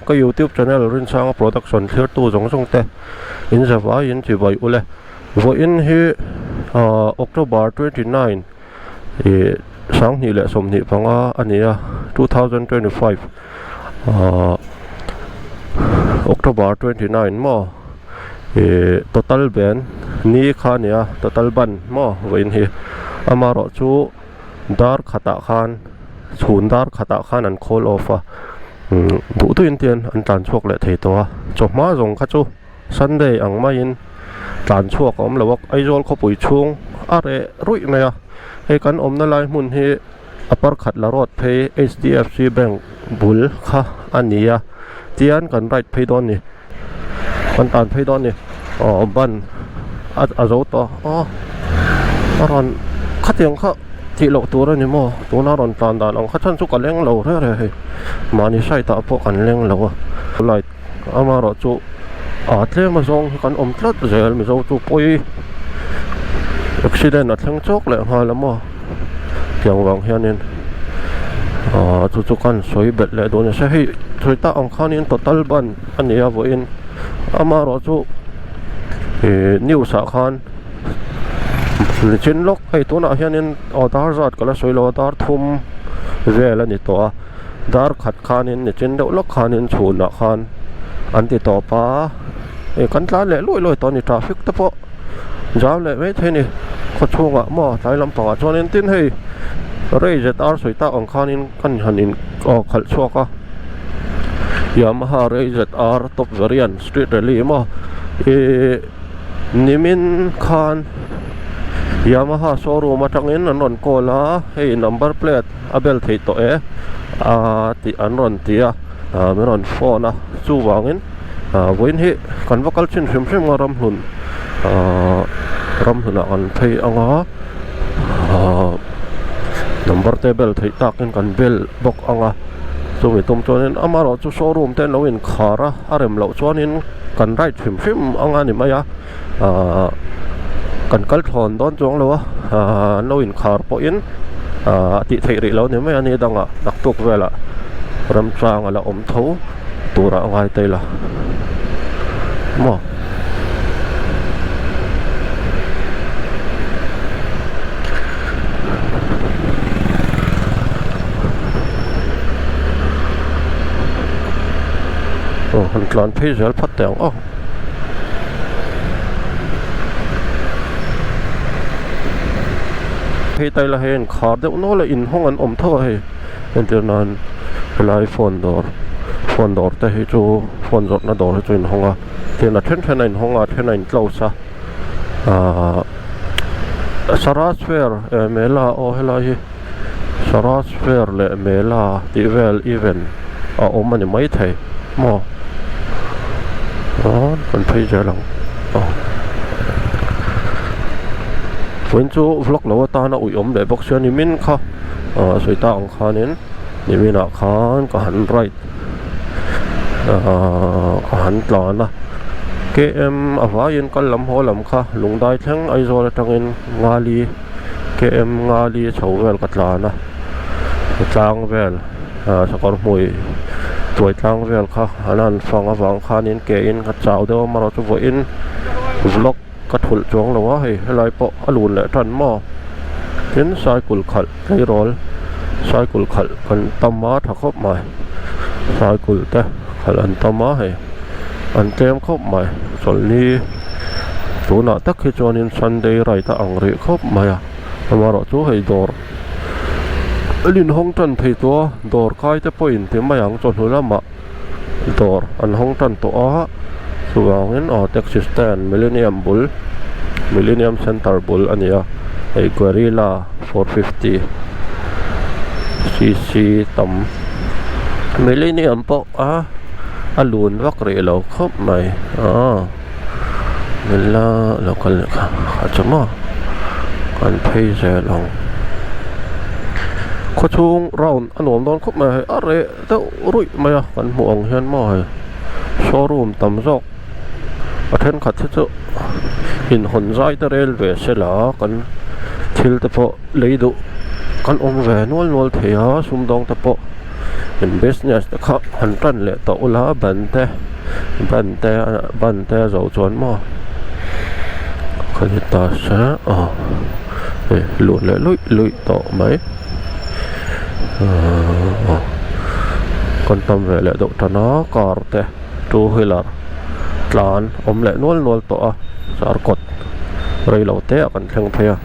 Ka youtube channel Rinsanga production thlirtu zawng zawng te in zavai in chibai ule. Vawiin hi ah October 29 ih 2025 a ni a 2025 ah October 29 maw ih total ban ni kha a ni a total ban maw vawiin hi amaherawh chu dar khatah khan chhun dar khatah khan an call off a umm duh duhin te an tlan chhuak leh thei tawh a chawhma zawng kha chu Sunday ang maiin tlan chhuak a awm lo a Aizawl khawpui chhung a reh ruih mai a hei kan awmna lai hmun hi a parkhat la road phei H_D_F_C bank bul kha a ni a tian kan ride phei dawn a ni kan tan phei dawn a ni aw ban a a zo tawh a a rawn khatiang kha tih loh tur a ni maw tuna rawn tlan dan ang kha chuan chu ka leng lo reng reng hei mahni side ah pawh kan leng lo a light amaherawh chu ah tlem a zawng hi kan awm tlat zel mizo chu pawi accident a thleng chawk leh nghal a maw tiang vang hianin ah chu chu kan sawi belh leh dawn nasa hei sawi tak ang khanin total ban a ni a vawiin amaherawh chu ih news ah khan nichin lawk hei tunah hianin aw dar zat ka la sawi lo a dar thum vel a ni tawh a. Dar khat khanin nichin deuh lawk khanin chhunah khan an ti tawp a ih kan tlan leh luai luai tawh a ni traffic te pawh zam leh mai thei a ni khaw chhungah maw tlai lampangah chuanin tin hei rei zet ar sawi tak ang khanin kan han in aw khalh chhuak a Yamaha rei zet ar top variant street rally maw ihh nimin khan Yamaha showroom atangin an rawn call a hei number plate. a bel theih tawh e aa tih an rawn ti a aa min rawn phone a chuvangin aa vawiin hi kan va kal chin hrim hrim a ramhlun aa ramhlunah kan phei ang a aa number te bel theih takin kan bel bawk ang a chumi tum chuanin amaherawhchu showroom te an lo inkhar a a rem loh chuanin kan ride hrim hrim ang a ni mai a Ahh kan kal thlawn dawn chuang lo a ahh an lo inkhar pawhin ahh a tih theih rih lo ni mai a ni dangah naktuk velah ramchang a la awm tho turah a ngai ta ila maw. Aw han tlan phei zel phawt teh ang aw. Hei tai la hei a inkhar deuh nual a inhawng an awm tho a hei entir nan helai phone dawr phone dawr te hi chu phone zawrhna dawr hi chu a inhawng a tin a then then a inhawng a a then a in close a ahh Saraj fair eh mela aw helai hi Saraj fair leh mela tih vel event a awm a ni maithei maw aw kan phei zel ang aw vawiin chu vlog lo atana ui awm leh bawk sia nimin kha ah sawi ta ang khanin niminah khan ka han ride ah ka han tlan a km a vaiin kal lam haw lam kha lungdai thleng Aizawl atangin Ngali. Km nga li chho vel ka tlan a tlang vel ah sakawr hmui tuai tlang vel kha an han fang avang khanin ke in ka chau deuh a amaherawh chu vawiin vlog ka thulh chuang lo a hei helai pawh a lun leh tan maw tin cycle khalh tleirawl cycle khalh kan tam a tha khawp mai cycle te khalh an tam a hei. An tlem khawp mai chawlhni tunah tak hi chuanin Sunday ride a ang rih khawp mai a amaherawh chu hei dawr an inhawng tan thei tawh a dawr kai te pawh in ti mai ang chawhnu lamah dawr an hawng tan tawh a chuvangin aw taxi stand millennium bul millennium center bul a ni a hei guerrilla 450 cc tam millennium pawh a. A lun vak rih lo khawp mai aw nula lo kal leh kha a chu maw kan phei zel ang khawchhung round a nuam dawn khawp mai a hei a reh deuh ruih mai a kan hmuh ang hian maw hei showroom tam zawk a thenkhat hi chu inhawn zai te rel ve se la kan thil te pawh lei duh kan awm ve nual nual thei a sumdawng te pawh. In business te kha han tan leh tawh ula ban te ban te ban te a zo chuan maw ka ni ta se aw hei luh leh luih luih tawh mai aw kan tam ve leh deuh tan a car te two wheeler tlan awm leh nual nual tawh a zarkawt reilo te ah kan thleng phei a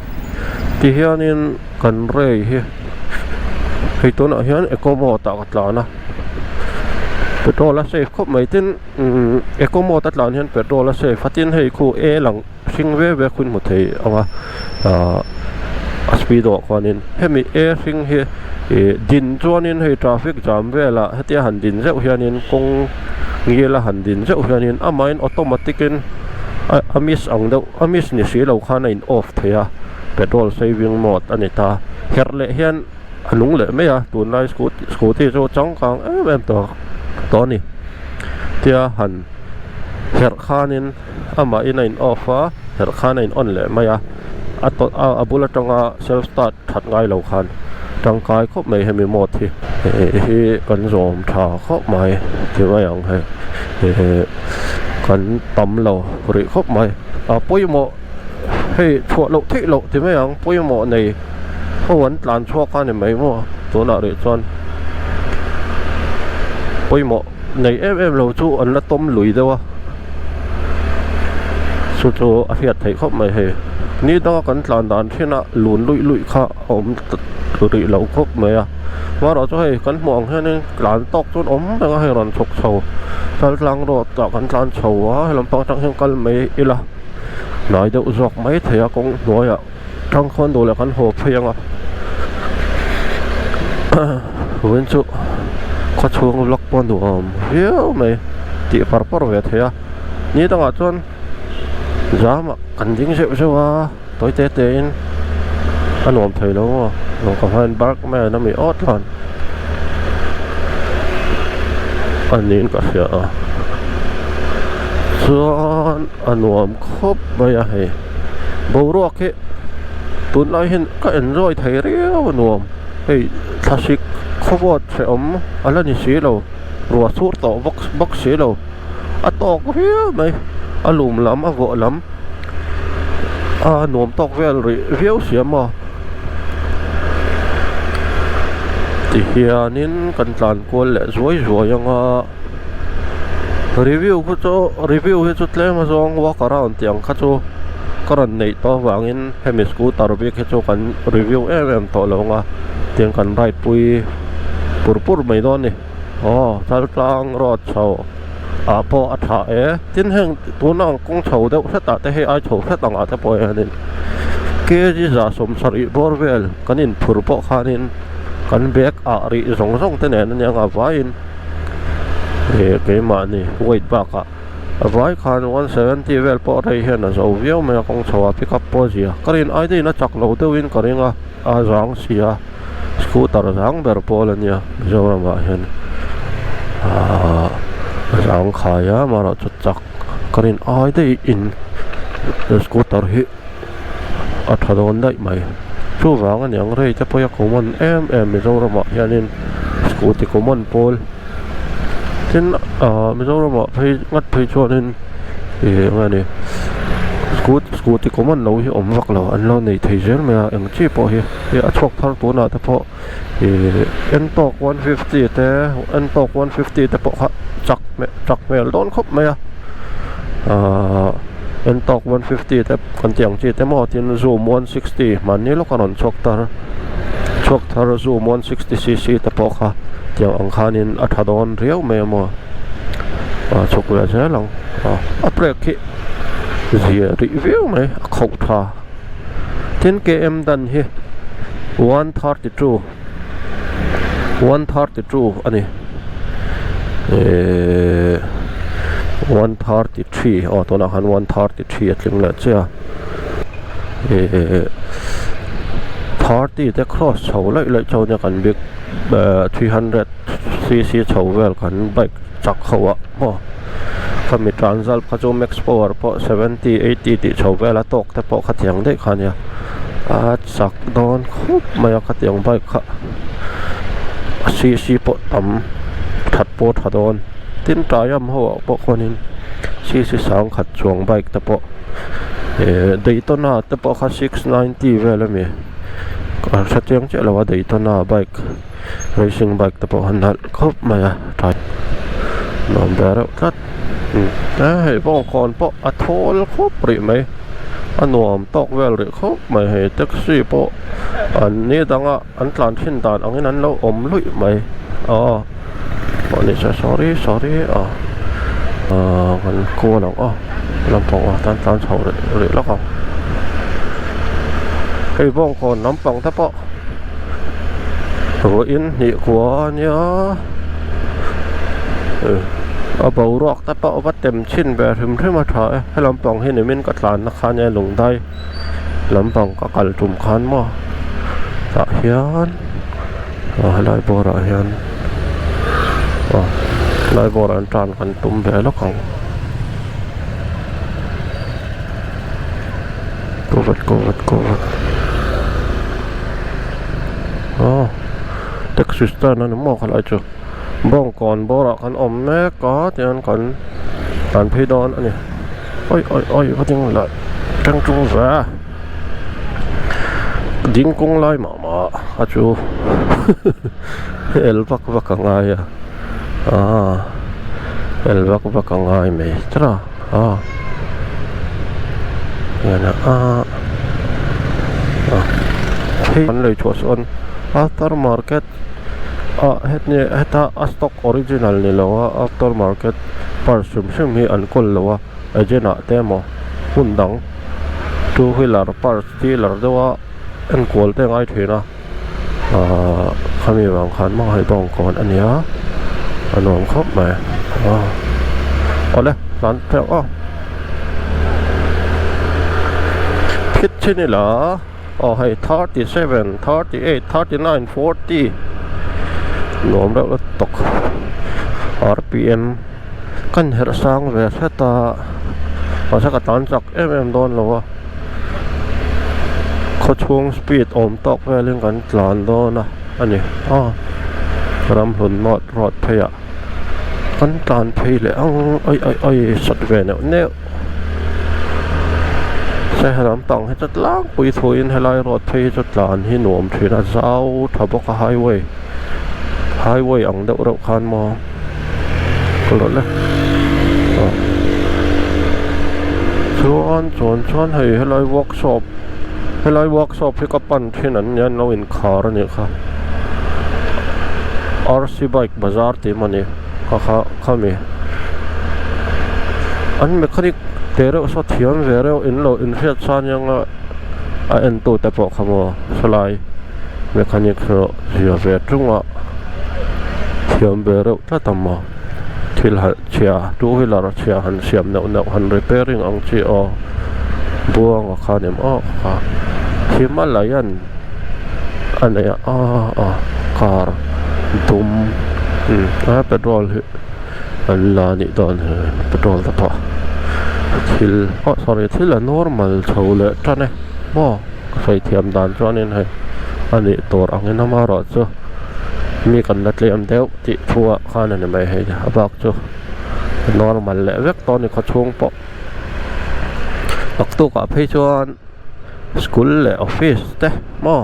tihianin kan rei hi hei tunah hian eco mode ah ka tlan a petrol a save khawp mai tin umm eco mode a tlan hian petrol a save a tin hei khu e lang hring ve ve khu in hmu thei ang a ahh a speed ah khuanin hemi e hring hi ih din chuanin hei traffic jam velah hetia han din zeuh hianin kawng ngil a han din zeuh hianin amahin automatic in a miss ang deuh a miss ni si lo khan a in off thei a. Petrol saving mode a ni ta. Herh leh hian a nung leh mai a, tunlai scooty scooty chu changkang em em tawh tawh a ni. Tia han herh khanin amahin a in off a, herh khan a in on leh mai a, a tawlh a a bul atanga self start that ngai lo khan tangkai khawp mai hemi mode hi. Hei hi kan zawm tha khawp mai ti mai ang hei kan tam lo rih khawp mai a pawimawh. Hei chhuah loh theih loh ti mai ang pawimawh nei ho an tlan chhuak a ni mai maw tunah rih chuan pawimawh nei em em lo chu an la tawm lui deuh a chu chu a hriat theih khawp mai hei ni danga kan tlan dan thin a lun luih luih kha a awm rih loh khawp mai a amaherawh chu hei kan hmuh ang hianin tlan tawk chuan awm reng a hei rawn chhuk chho chaltlang road ah kan tlan chho a helam pang atang hian kal mai ila. Hnai deuh zawk mai thei a kawng hnuaiah tang khawn duh leh kan haw phei ang a vawiin chu khaw chhung vlog pawh nuam viau mai tih par par ve thei a ni dangah chuan zamah kan ding zeuh zeuh a tawi te te in a nuam thei lo maw lawngka hmain barkman a mi awt tlan a niin ka hria a chuan. A nuam khawp mai a hei boruak hi tunlai hian ka enjoy thei riau a nuam hei thlasik khawvawt hrehawm a la ni si lo ruah chhur tawh bawk bawk si lo a tawk viau mai a lum lam a vawh lam a nuam tawk vel rih viau si a maw tihianin kan tlan kual leh zuai zuai ang a. Review khu chu review hi chu tlem azawng walk around tih ang kha chu ka rawn neih tawh avangin hemi scooter bik hi chu kan review em em tawh lo ang a tiang kan ride pui pur pur mai dawn a ni aw chaltlang road chho ah pawh a tha e tin heng tuna ang kawng chho deuh hret ah te hei ai chho hret ang ah te pawh hianin kg 70 bawr vel kan inphur pawh khanin kan bag ah rih zawng zawng te nen ania ang a vaiin. Ih keimahni weight bakah a vai khan 170 vel pawh rei hian a zo viau mai a kawng chho ah pickup pawh a zia ka rin ai deuhin a chak lo deuhin ka ring a a zang si a scooter zang ber pawl a nia Mizoram ah hian ahh a zang khai a amaherawh chu chak ka rin ai deuhin scooter hi a tha dawn daih mai chuvang a niang rei te pawh hi a common em em Mizoram ah hianin scooty common pawl tin ah Mizoram ah phei nghat phei chuanin ih eng nge ni scooty scooty common lo hi awm vak lo an lo nei thei zel mai a eng chi pawh hi hei a chhuak thar tunah te pawh ih Ntorq 150 te Ntorq 150 te pawh kha chak hmel chak hmel dawn khawp mai a ahh Ntorq 150 te kan tih ang chi te maw tin Zoom 160 hmanni lawk a rawn chhuak tar chhuak thar Zoom 160 cc te pawh kha tiang ang khanin a tha dawn riau mai a maw ah chhuk ve zel ang ah a brake hi zia rih viau mai a khauh tha. Tin km dan hi 132 132 a ni ehh 133 aw tunah khan 133 a tling leh chiah a ehh 30 te cross chho laih laih chuan nia kan bik ehh 300 cc chho vel kan bike chak ho ah maw. Khami transalp kha chu max power pawh 70 80 tih chho vel a tawk te pawh khatiang daih kha ania a chak dawn khawp mai a khatiang bike kha. A cc pawh tam that pawh a tha dawn. Tin Triumph ho ah pawh khuanin cc sangkhat chuang bike te pawh eh Daytona te pawh kha 690 vel a mi a hre chiang chiah lo a Daytona bike racing bike te pawh kha nalh khawp mai a tha nuam ve reuh tlat a hei bawngkawn pawh a thawl khawp rih mai a nuam tawk vel rih khawp mai hei taxi pawh an ni danga an tlan thin dan angin an lo awm luih mai aw pawh ni se sorry sorry aw ahh kan kual ang aw lampang ah tan tlan chho rih rih lawk ang hei bawngkawn lampang te pawh ruahin hnih kua a nia a boruak te pawh va tem chhin ve hrim hrim a tha e he lampang hi nimin ka tlanna kha nia lungdai. Lampang ka kal tum khan maw tah hian aw helai bawrah hian aw helai bawrah hian tan kan tum ve lawk ang go vat go vat go vat aw taxi stand a ni maw khalai chu bawngkawn bawrah kan awm mek a tihian kan tlan phei dawn a ni. Oi oi oi va ding lah teng tung ve ding kawng lai mah mah a chu el vak vak a ngai a aaa el vak vak a ngai mai tara a hian a a phei an lei chhuah sawn after market ah hetni heta a stock original ni lo a after market parts hrim hrim hi an kawl lo a agent ah te emaw hmun dang two wheeler parts dealer deuh a enkual te a ngai thin a ahh khami vang khan maw hei bawngkawn a nia a nuam khawp mai aw awle tlan phei ang aw phit chin ila. Aw hei 37, 38, 39, 40 nuam reuh la tawk rpm kan herh sang ve hret a mahse ka tlan chak em em dawn lo a khawchhung speed awm tawk velin kan tlan dawn a ani a ramhlun north road phei ah kan tlan phei leh ang ai ai ai sat ve neuh neuh. Se helam pang hi chu tlangpui thuiin helai road phei hi chu tlan hi nuam thin a zau tha bawk a highway highway ang deuh reuh khan maw ka lawlh e aw chuan chuan chuan hei helai workshop helai workshop hi ka pan thin an nia an lo inkhar a nih kha rc bike bazar tih maw ni kha kha khami an mechanic te reuh saw thiam ve reuh in lo inhriat sa aniang a a en tu te pawh kha maw sawlai mechanic erawh zia ve tung a thiam ve reuh tlat ang maw thil han chhia two wheeler chhia han siam neuh neuh han repairing ang chi aw buanga khan em aw kha himalayan a nei a a car dum a petrol hi an la anih dawn hi petrol te pawh thil oh sorry thil a normal chho leh tan e maw ka sawi thiam dan chuanin hei a nih tur angin amaherawhchu mi kan la tlem deuh tih thu ah khan a ni mai hei a bak chu a normal leh vek tawh a ni khawchhung pawh naktukah phei chuan. School leh office te maw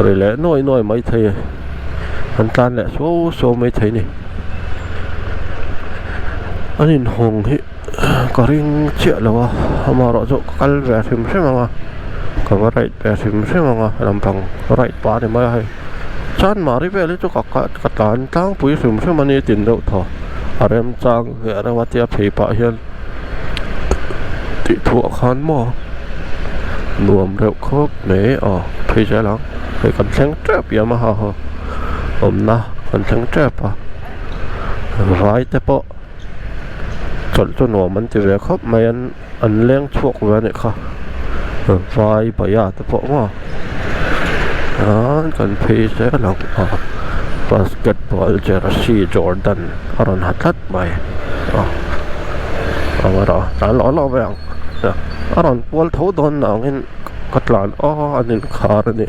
ri leh nuai nuai mai thei an tlan leh suau suau mai thei a ni an inhawng hi ka ring chiah lo a amaherawh chu ka kal ve hrim hrim ang a ka va ride ve hrim hrim ang a lampang ride pah a ni mai a hei chuan mahni vel hi chu ka ka tlan tlangpui hrim hrim a ni tin deuh thaw a remchang leh reuh a tia phei pah hian. Tih thuah khan maw nuam reuh khawp mai aw phei zel ang hei kan thleng tep yamaha ho awmna kan thleng tep a vai te pawh chawlh chu nuam an ti ve khawp mai an an leng chhuak ve a nih kha vai bhaiya te pawh maw an kan phei zel ang a basketball jersey jordan a rawn ha tlat mai a a rawn tlan lawh lawh mai ang a rawn kual tho dawn angin ka tlan aw an inkhar a ni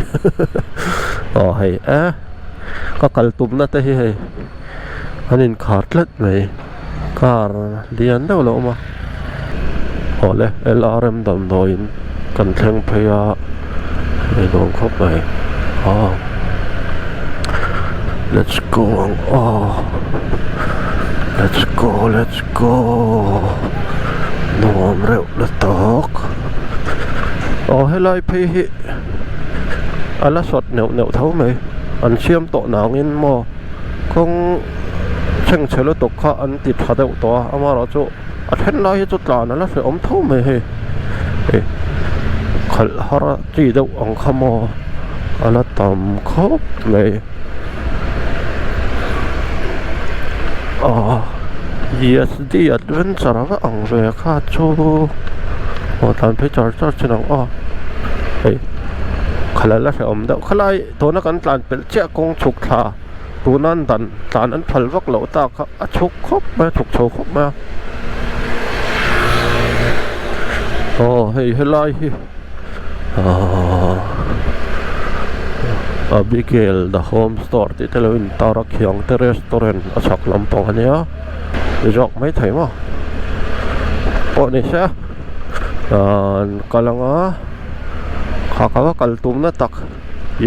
aw hei e. Ka kal tumna te hi hei an inkhar tlat mai car lian deuh a lo awm a awle L_R_M damdawiin kan thleng phei a hei nuam khawp mai aw let's go ang aw let's go let's go nuam reuh lutuk aw helai phei hi a la sawt neuh neuh tho mai an siam tawh nangin maw kawng chhengchhe lutuk kha an ti tha deuh tawh a amaherawhchu a then lai hi chu tlan a la hrehawm tho mai hei ih khalh har chi deuh ang kha maw a la tam khawp mai aw D adventure a va ang ve kha chu aw tlan phei char char chin ang aw hei khalh a la hrehawm deuh khalai tuna kan tlan pelh chiah kawng chhuk thla tuna an dan tlan an phal vak loh tak kha a chhuk khawp mai a chhuk chho khawp mai a aw hei helai hi ahh Abigail the home store tih te lo intar a khiangte restaurant a chhak lampang a nia. Ni zawk mai thei maw pawh ni se ahh an kal ang a kha ka va kal tumna tak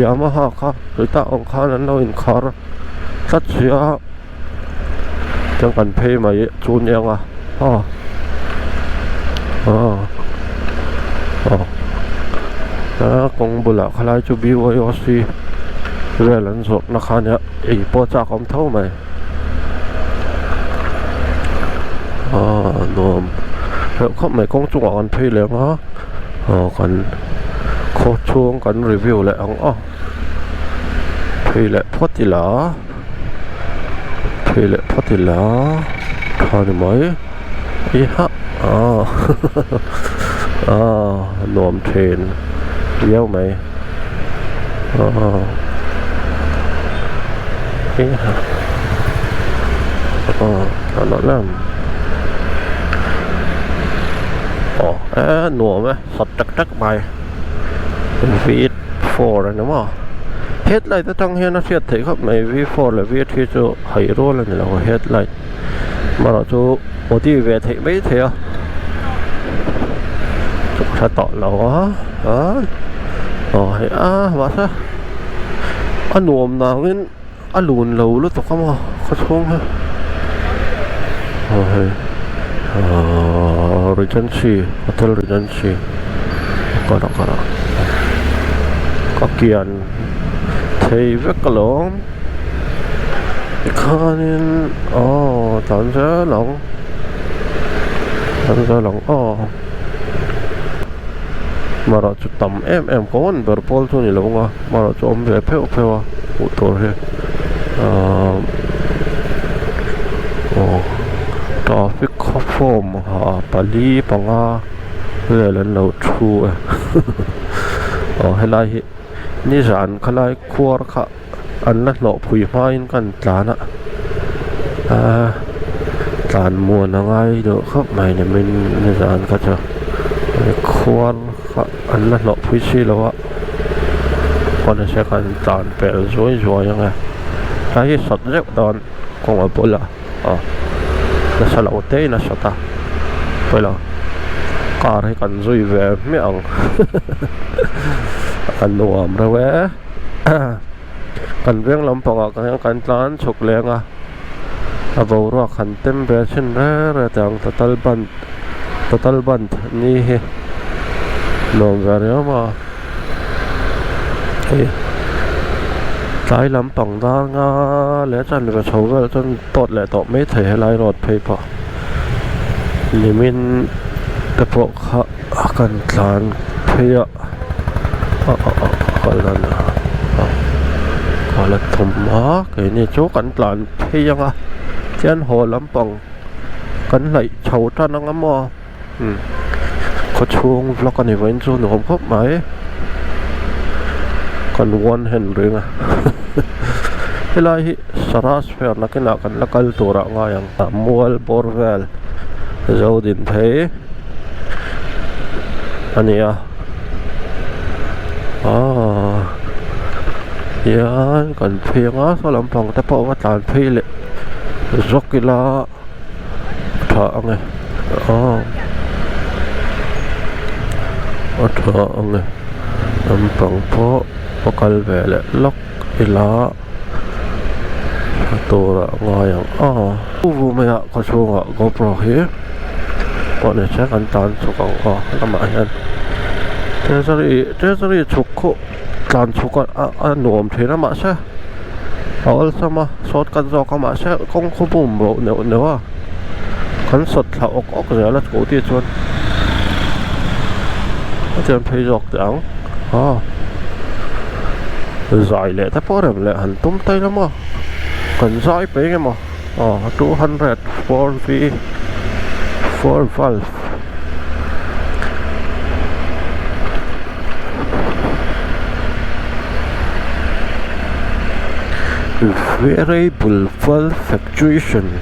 Yamaha kha hetah ang khan an lo inkhar tlat si a chuan kan phei mai chu nia ang a aw aw aw a kawng bulah khalai chu B_Y_O_C vel an zawrhna kha ania ei pawh a chak awm tho mai. Aaa nuam reuh khawp mai kawng chungah kan phei leh ang a aw kan khaw chhung kan review leh ang aw phei leh phawt ila phei leh phawt ila tha ni mai i hah aw aw nuam thin viau mai. Aw aw e nuam e sawt tak tak mai V four a ni maw headlight atang hian a hriat theih khawp mai V four leh V three chu haih rual a ni lo headlight erawh chu body ve theih mai thei a tha tawh lo a aw hei a mahse a nuam nangin a lun lo lutuk a maw khaw chhung hi aw hei ahh regency hotel regency kawrah kawrah ka kian thei vek alawm. Tikhanin aw tlan zel ang tlan zel ang aw marawh chu tam em em ko an ber pawl chu a ni lo ang a marawh chu awm ve pheuh pheuh a hmuh tur hi ahh aw traffic form ha pali panga vel an lo thu e aw helai hi nizan khalai khuar kha. An la hlawh phui hmain kan tlan a ahh tlan muan a ngai deuh khawp mai ni min nizan kha chu khuar kha an la hlawh phui si lo a pawn se kan tlan pel zuai zuai ang e tlai hi sawt zeuh dawn kawng a bula aw nasa lo te in a sawt a pawilo car hi kan zui ve hmiah ang a nuam reuh e. Kan veng lampangah ka hian kan tlan chhuk leng a a boruak han tem ve thin re re teh ang total bandh total bandh ni hi nuam ve riau a hei tlai lampang dar nga leh chuan ve chho vel chuan tawt leh tawh maithei helai road phei pawh nimin te pawh kha kan tlan phei a. Kal a thawm a keini chu kan tlan phei ang a tian haw lampang kan hnaih chho tan ang a maw umm khawchhung vlog a ni vawiin chu nuam khawp mai kan one hand reng a helai hi Saras fair nakinah kan la kal turah ngai ang mual bawr vel zo din phei. A ni a aaa. Hian kan phei anga saw lampang te pawh va tlan phei leh zawk ila a tha ang e aw a tha ang e lampang pawh va kal ve leh lawk ila a tur ah ngai ang aw vu mai a khaw chhungah gopro hi pawh ni se kan tlan chhuk ang aw lamah hian treasury treasury chhuk khuh. Tlan chhuk a a nuam thin a mahse a awlsam a shortcut zawk a mahse kawng khaw bum boh neuh neuh a kan sawt thla awk awk zel a scooty chuan a tiang phei zawk teh ang aw zai leh te pawh rem leh han tum ta ila maw kan zai peih eng emaw aw 204 v 4 valve. Variable valve actuation.